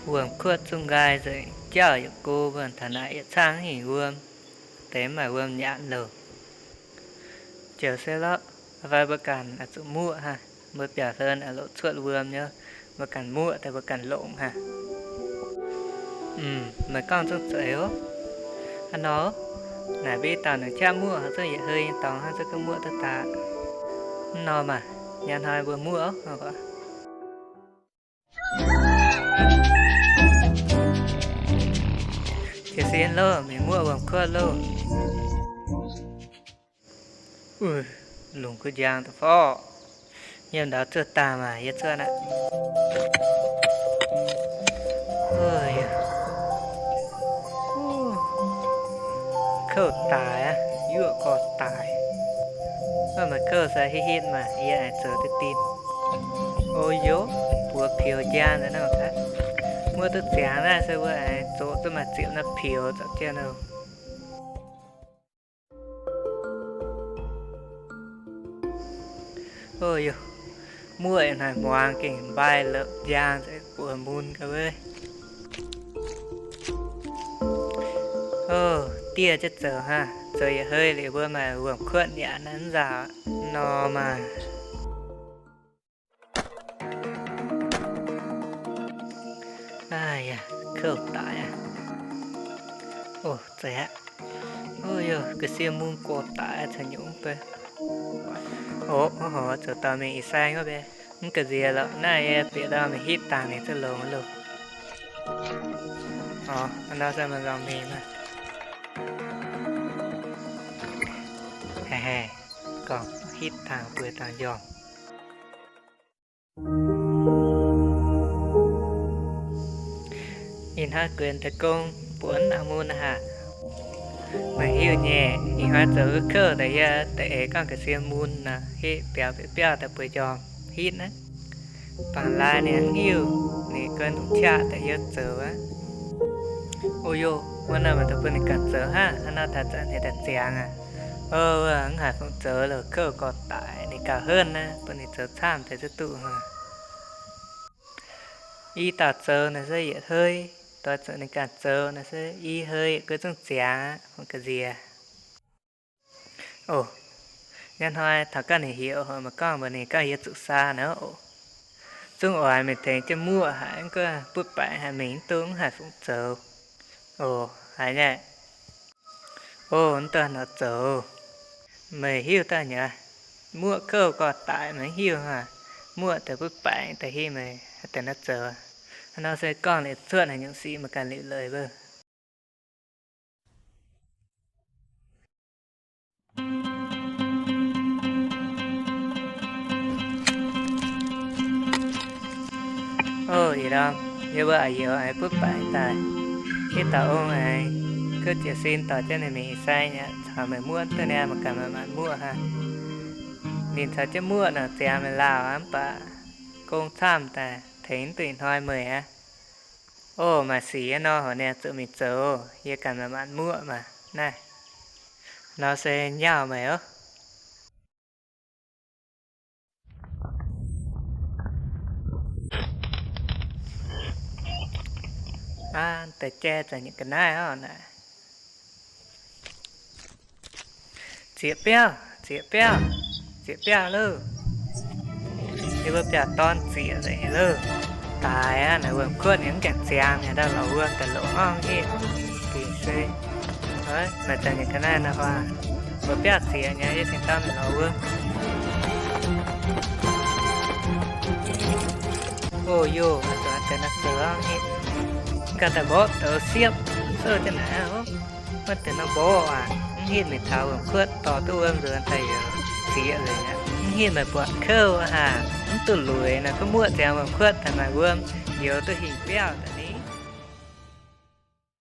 Wuom-kuotv zungh nqaai nzengc, jauv yietc go mbuo taux naaic yietc cangv hingh wuom, deix maaih wuom nyanc loh. Joux se lorqc, fai mbuo ganh oix zuqc muoqv hnangv. Mbuo biaux hlen oix loqc cuotv wuom nyei, mbuo ganh muoqv daaih mbuo ganh longc hnangv. Meih gorngv zungv zeiz oc. Hnangv nor, naaic mbuo i dauh naaic qaqv muoqv, zungv yietc hei nyei dorngx hnangv zungv gengh muoqv duqv daaih. Hnangv nor maah, nyanc hnoi mbuo muoqv oc. Jiez sin loh, mingh muoqv wuom-kuotv loh. Lungh kuv njang da'fov. Yiem ndau zuov daaih maah, yie zuov aqv. Kouv daic aqv, yuoqv gorx daic. Mv baac kouv se hitv hitv maah, yie aengx zoux duqv dinh. O yo, buoz piux njang nzengc nor aqv. Muoqv duqv ziangx naaiv se mbuo aengx zoqc duqv maaih ziepc naaiv piux zoux jienv nor. O yo, muoqv ih hnoi hmuangx gengh mbaih lopc njang nzengc, buoz mun ga'wei. O, dieh jienv zoux hnangv, zoux yietc hei liuz mbuo maaih wuom-kuotv nyanc naaiv nzauh nor maah. Aa yaac kouv daic aqv. O, zeiz aqv. O yo, ga'sie mun gorx daic caux nyungc beiv. O, horpc zoux dorh mingh ih sai wuov beiv. Mv ga'nziex lorqc, naaiv yie bieqc ndau mingh hitv dangh ninh zungv longx loh. O, hnangv nor se maaih nzorngc mingh maah. Haiz haiz, gorngv hitv dangh bueix dangh njormh. Ih hnoi guenx deix gong buonv aqv mun aqv. Meih hiuv nyei, ih hnoi zoux wuov kouv daaih yie da'eix gorngv ga'sie mun nor, hitv biaux biauv biauv daaih bueix njormh hitv naaiv. Bangc laaix ninh mv hiuv, ninh guon qaqv daaih yie zoux aqv. O yo, wuov nor meih daaih bun ninh ganh zoux hnangv, hnangv nor taux zanc ninh daaih ziangx aqv. O, mv haiz fungc zoux loh, kouv gorx daic, ninh gauh henv naaiv, bun ninh zoux camv deix zungv duqv hnangv. I dauh zoux naaic se yietc hei, doix zuqc ninh ganh zoux naaic se i hei yietc go zungv ziangx aqv, fungc ga'nziex. O, nyei hnoi taux ganh ninh heuc hoc maiv gorngv mbuox ninh gorngv yie zuqc saa naaic oc. Zungv oix mingh tengx jienv muoqv haic, mv gunv butv baengc haic mingh mv duqv, mv haiz fungc zoux. O, haiz nyei. O, mv duqv nor zoux. Meih hiuv daaih nyei, muoqv kouv gorx daic meih mv hiuv hnangv. Muoqv deix butv baengc daaih hitv meih deix nor zoux. Hnangv nor se gorngv liuz cuotv haaix nyungc sic meih ganh liuc leiz mbuo. O, ih ndorm yie mbuo a'youz aengx butv baengc daaih. Hitv dauh ong aengx kuv jiez sin dorh jienv ninh mingh ih sai nyei, caux meih muoqv duqv niaa, meih ganh manc-manc muoqv hnangv. Ninh caux jienv muoqv nor ziangx meih lauh aqv, mv baac gong camv daaih tengx mv duqv ih hnoi meih aqv. O, maaih sic nor horc niaa zuqc mingh zoux, yie ganh manc-manc muoqv maah naaiv. Nor se nyauv meih oc. Aav, deix jai zanc nyei ga'naaiv oc naaic. Zieqc biauv, zieqc biauv, zieqc biauv lauh. Yie mbuo biauv-dorn zieqc nzengc lauh. Daic aqv, naaic wuom-kuotv ninh mv gaengh ziangx, ninh ndau lorz wuom daaih longc orv hitv. Gengh se, maaih zanc nyei ga'naaiv nor, mbuo biauv zieqc nyei, yie cingx dau mingh lorz wuom. O yoh, maaih zanc deix naaiv zoux orv hitv. Ganh daaih mborqv douz siepv, souv jienv naaic aqv. Maiv deix nor mborqv aac, mv hitv mingh taux wuom-kuotv dorh duqv wuom nzuonx daaih yaac zieqc nzengc aqv. Mv hitv meih buatc kouv aqv, mv duqv lueic naaic, kuv muoqv ziangx wuom-kuotv daaih maaih wuom, youz duqv hingh biauv daaih.